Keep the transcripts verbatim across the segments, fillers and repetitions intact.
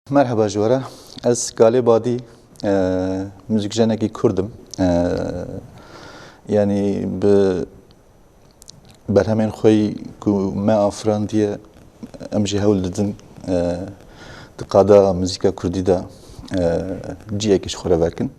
Merheba ji we re. Ez Kalê Badî, e, muzîkjenekî Kurd im. E, yanî bi berhemên xwe yî ku me afirandiye, em jî hewl didin, e, di qada muzîka Kurdî de, e, cihekî ji xwe re vekin.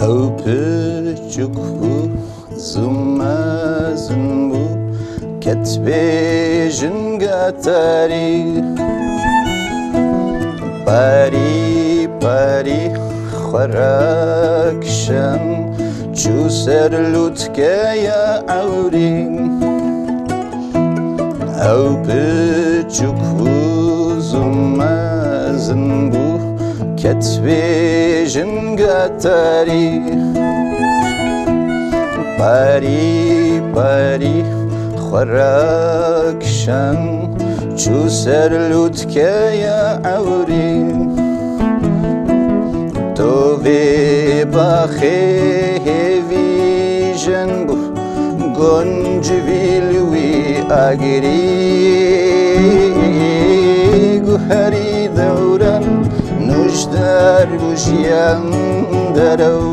Ew piçûk bû, zû mezin bû, ket bê jinga tarî. Parî parî xwe rakişand, çû ser lûtkeya ewrî. Ew piçûk bû, zû mezin bû, ket bê jinga tarî. Parî parî xwe rakişand, çû ser lûtkeya ewrî. Tovê baxê hêvî jin bû, goncivîl wî agirî. Guherî dewran nûjdar bû, jiyan derew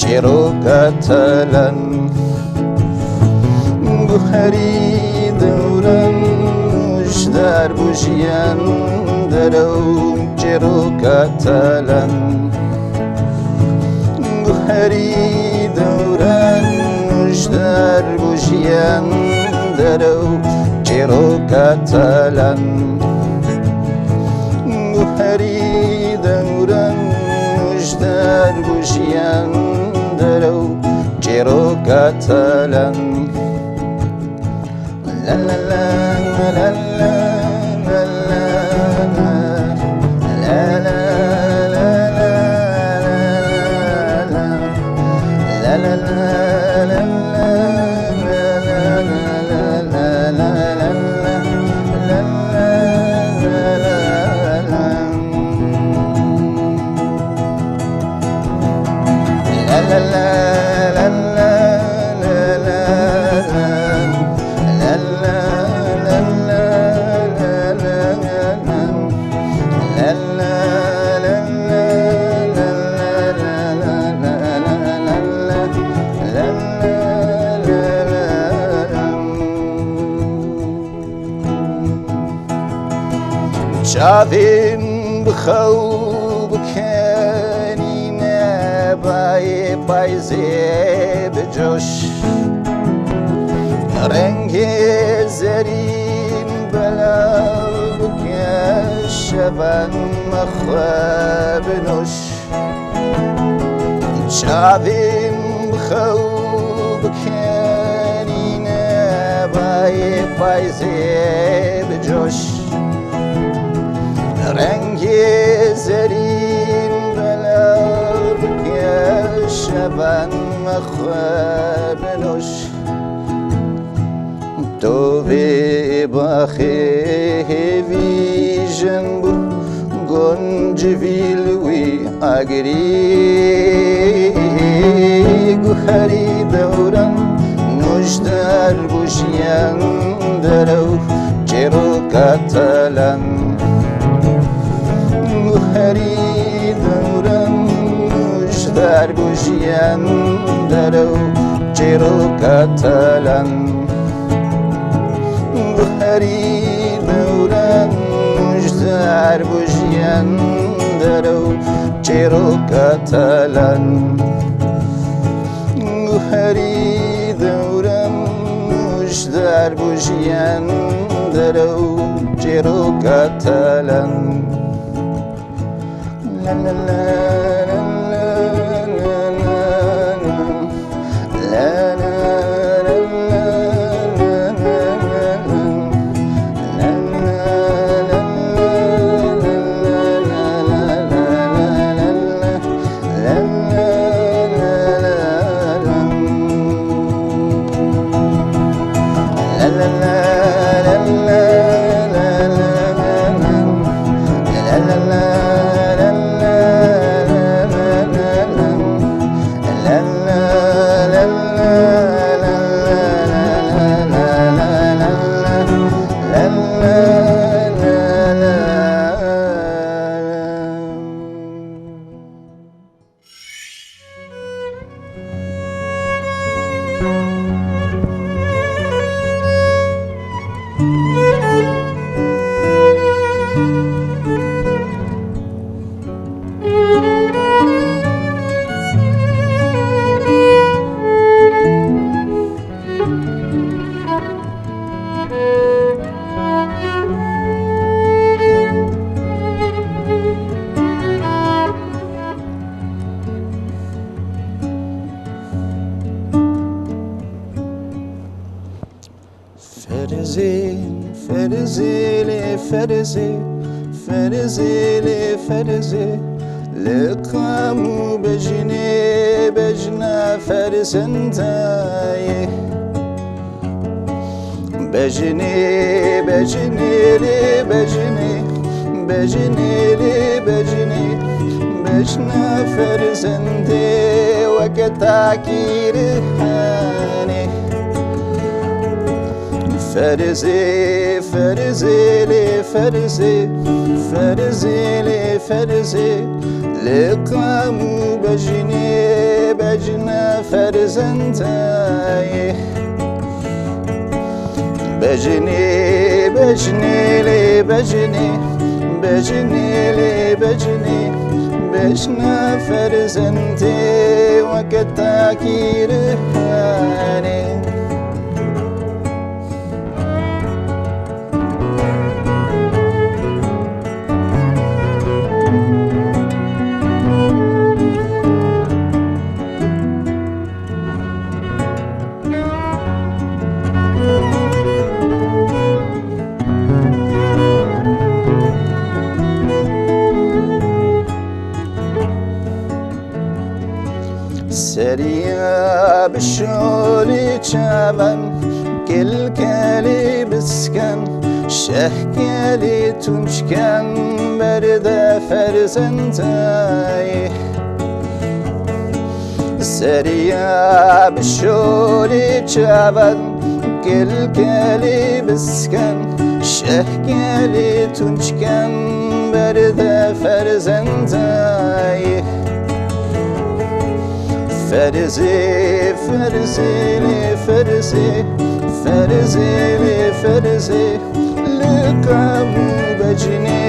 çîroka talan. Guherî dewran nûjdar bû, jiyan derew çîroka talan. Guherî dewran nûjdar bû, jiyan derew çîroka talan. Guherî dewran nûjdar bû, jiyan derew çîroka talan. Çavên bi xew bikenîne, bayê payzê bi coş. Rengê zerîn belav bike, şevan me xwe binoş. Çavên bi xew bikenîne, bayê payzê bi coş. Rengê zerîn belav bike, şevan me xwe binoş. Tovê baxê hêvî jin bû, goncivîl wî agirî. Guherî dewran nûjdar bû, jiyan derew çê Çîroka telen, guherî dewrem, ji derg û jiyên dere û çîroka telen. Guherî dewrem, ji derg û jiyên dere û çîroka telen. Guherî dewrem, ji derg û jiyên dere û çîroka telen. Ferzê, ferzê lê ferzê, ferzê lê ferzê, li qam û bejnê, bejna ferzendayê. Bejnê, bejnê lê bejnê, bejnê lê bejnê, bejna ferzendê weke takî rihanê. Ferzê, ferzê lê ferzê, ferzê lê ferzê, li qam û bejnê, bejna ferzendayê. Bejnê, bejnê lê bejnê, bejnê lê bejnê, bejna ferzendê weke takî rihanê. Seriya bi şolê çavan, kelkelê bisken, şehkelê tunçken, berde ferzendayê. Seriya bi şolê çavan, kelkelê bisken, şehkelê tunçken, berde ferzendayê. Ferzê, ferzê lê ferzê, ferzê lê ferzê, li qam û bejnê,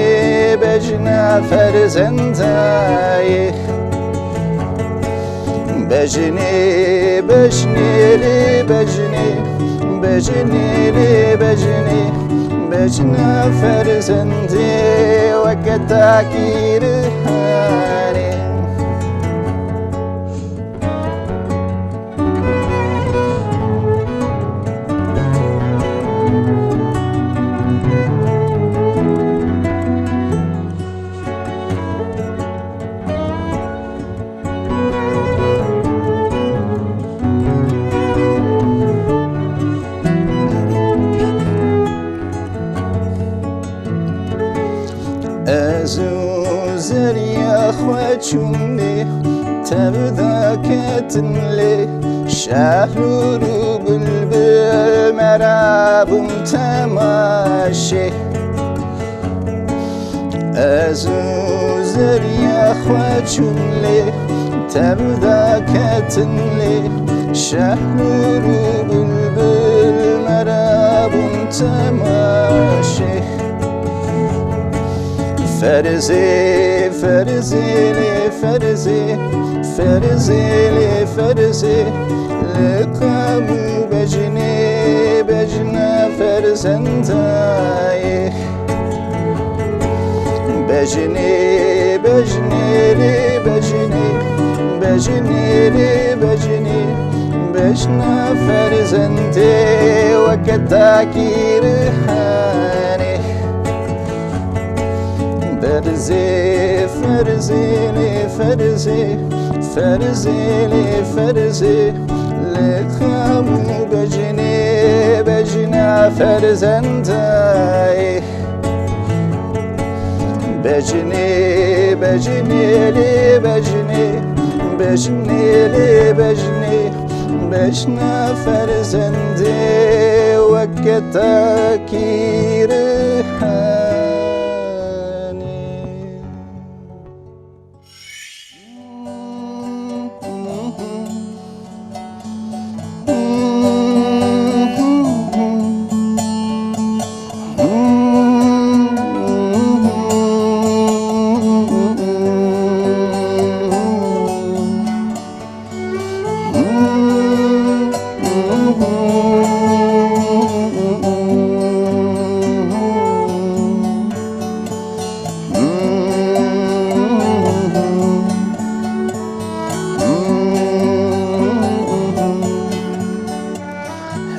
bejna ferzendayê. Bejnê, bejnê lê bejnê, bejnê lê bejnê, bejna ferzendê weke takî rihanê. Ez û zeriya xwe çûn lê, tev daketin lê, şehlûr û bilbil me re bûn tema. Şê. Ez û zeriya xwe çûn lê, tev daketin lê, şehr û bilbil me re bûn temaşê. Ferzê, ferzê lê ferzê, ferzê lê ferzê, li qam û bejnê, bejna ferzendayê. Bejnê, bejnê lê bejnê, bejnê lê bejnê, bejna ferzendê weke takî rihanê. Ferzê, ferzê lê ferzê, ferzê lê ferzê, li qam û bejnê, bejna ferzendayê. Bejnê, bejnê lê bejnê, bejnê lê bejnê, bejna ferzendê weke takî rihanê.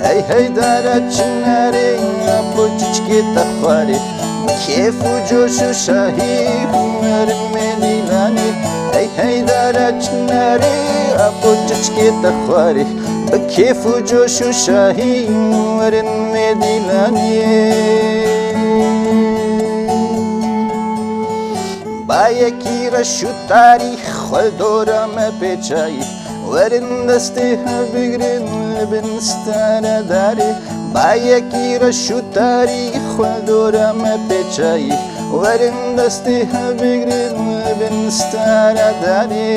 Hey hey dara çinarê, apo çiçkê te xwarê, bi kêf û coş û şahî werin mêdîlanê. Hey hey dara çinarê, apo çiçkê te xwarê, bi kêf û coş û şahî werin mêdîlanê. Bayekî reş û tarî xwe dora me pêçayî, werin destê hev bigrin li bin stare darê. Bayekî reş û tarî xwe dora me pêçayî, werin destê hev bigrin li bin stare darê.